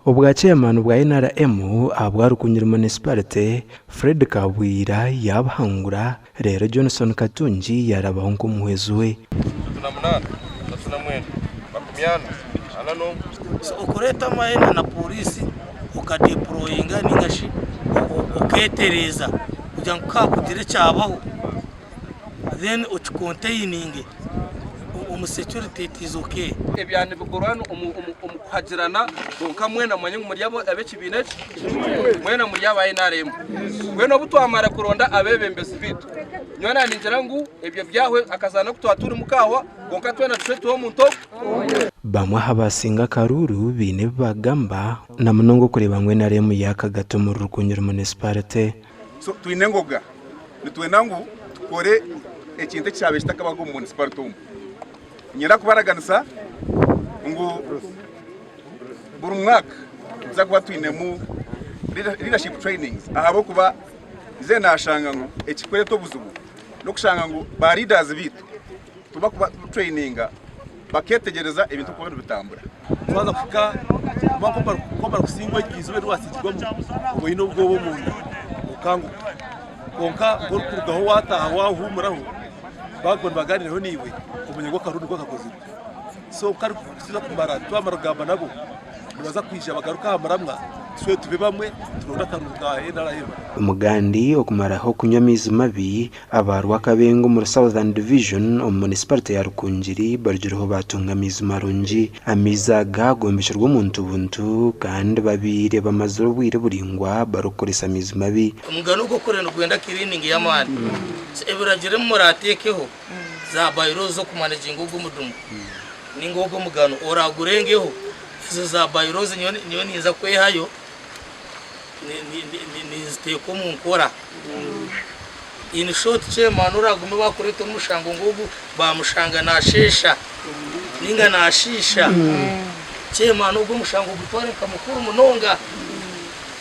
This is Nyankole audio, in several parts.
Obwa Chairman bwa NRM ahabwa Rukungiri Municipality, Fred Kabwira yaabuhangura reero Johnson Katungi yaarabaho nk'omuhwezi we. So okureeta amahe na na pooriisi okadeployinga ninga shi okeetereeza kugira ngu ku haakugira ekyabaho then okikonteininge omu security it is okay. Ebya nibikorwa omu kuhagirana kwonka mwena mumanye ngu muri ab'ekibiina eki, mwena muri aba nrm. Mbwenu obu twamara kuronda abeebembezi baitu, nyowe naningira ngu ebyo byahwa akazaano aku twaba turimu kaahwa kwonka twena tushube tube omuntu omwe. Bamwe aha baasinga akaruuru baine ebi baagamba na munonga okureeba ngu nrm yaakagata omuri Rukungiri Munisiparite. So twine engoga, nitwenda ngu tukore ekintu ekyabaire kitakabaga omu municipality omu. Niinyenda kubaraganisa ngu buri mwaka nituza kuba twinemu leadership trainings ahabw'okuba nze nashanga ngu ekirikureeta obuzibu n'okushanga ngu ba leaders baitu tibarikuba traininga bakeetegyereza ebintu oku nibitambura. Twaza kuhika ku barikusingwa eryo izooba eri waatsigirwamu oba oine obwoba omunda okanguka. Kwonka nk'orikurugaho waataaha waahuumuraho baaguma nibagaaniiraho naiwe omanya ngu akarundi niko kakozirwe. So ku karikuza kumara twamara kugamba nabo nibaza kwija bagaruke aha muramwa itwe tube bamwe turonde akaruru ka NRM. Omugandi okumaraho okunywa amaizi mabi Aba Rwakabengo omuri Southern Division omu munisiparite ya Rukungiri barugireho baatunga amaizi marungi. Amaizi aga gombekirwe omuntu buntu kandi babaire bamazire obwire buraingwa barikukoresa amaizi mabi. Omugano ogw'okukora nigwenda kiriiningi y'amaani. So ebiragiro ebi muraateekeho, za bylaws z'okumanaginga ogwo omudumu ninga ogwo omugano oraagurengeho, ezo za bylaws nyowe ninza kwehayo ninziteeka omu nkora. In short chairman oragume bakureeta omushango ngu ogu bamushanga nasheesha ninga nashiisha, chairman ogwo omushango ogutware nka mukuru munonga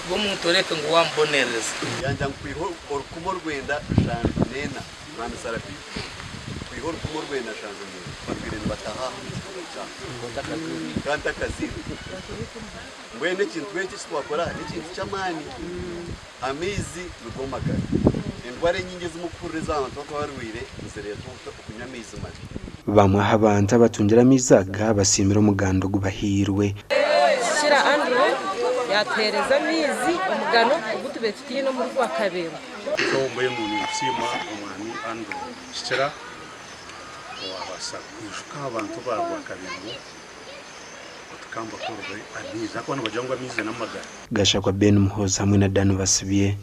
ogwo omuntu oreke ngu wamubonerereza. Yangya ngu kwiha orukumu orwenda nshanju n'ena, Mwami Sarapi, kwiha orukumu orwenda nshanju n'ena batwire nibataha aha kandi ntakazairwe. Mbwenu ekintu eki eki twakora n'ekintu ky'amaani. Amaizi nigo magara. Endwara enyingi ezi murikuhurira ezi abantu barikuba barwaire nizireetwa okunywa amaizi mabi. Bamwe aha bantu abatungire amaizi aga basiimire omuganda ogubahairwe. Kikira Andrew yaatuheereza amaizi omugano ogu tubaire tutaine omuri Rwakabengo. So mbwenu ninkusiima omwami Andrew Kikira owabaasa kwijuka abantu ba Rwakabengo. Gashakwa Ben Muhoozi hamwe na Dan Basibye.